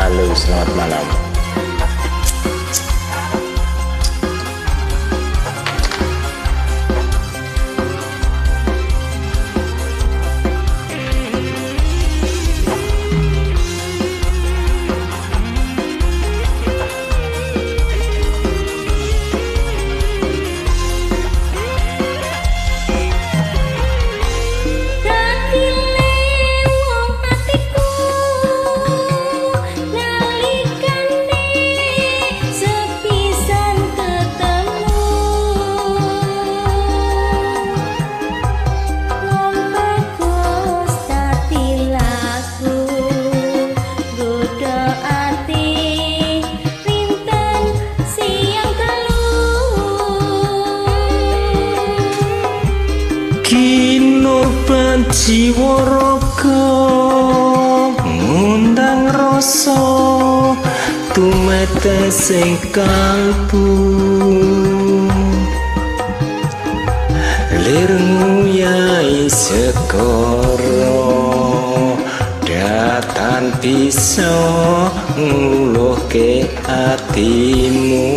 Halo, selamat malam. Kinurban jiwa raga ngundang rasa tumetes ing kalbu lir nguyai segara datan bisa ngluluhke atimu.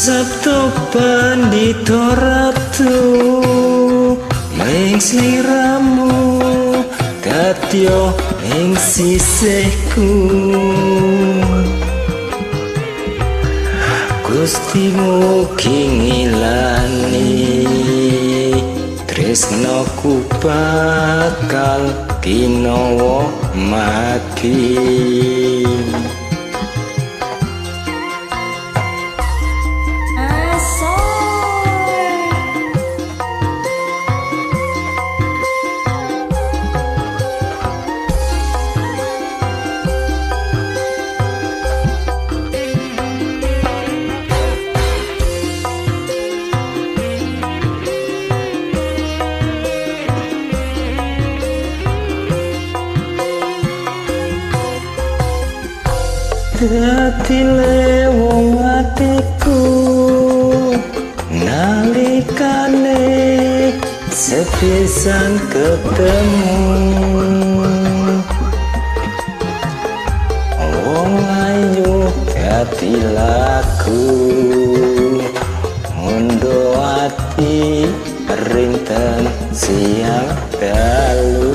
Sabtu Pandito Ratu maing sliramu dadya ing sisihku Gusti mugi ngilani tresnaku bakal kinawa mati. Dadi lewong atiku nalikane sepisan ketemu wong ayu dadi laku ngondo ati rinten siang dalu.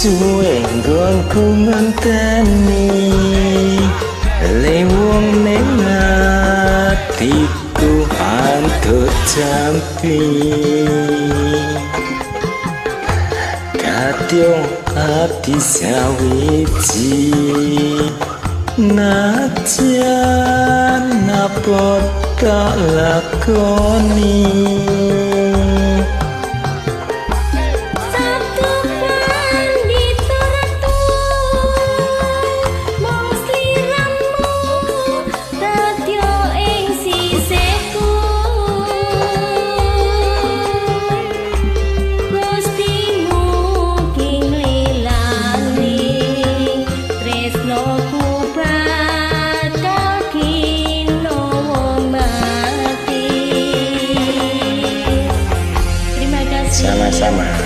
Suwe nggonku ngenteni lewong ning atiku antuk jampi kadyo ati sawiji najan apa tak lakoni. Sama-sama.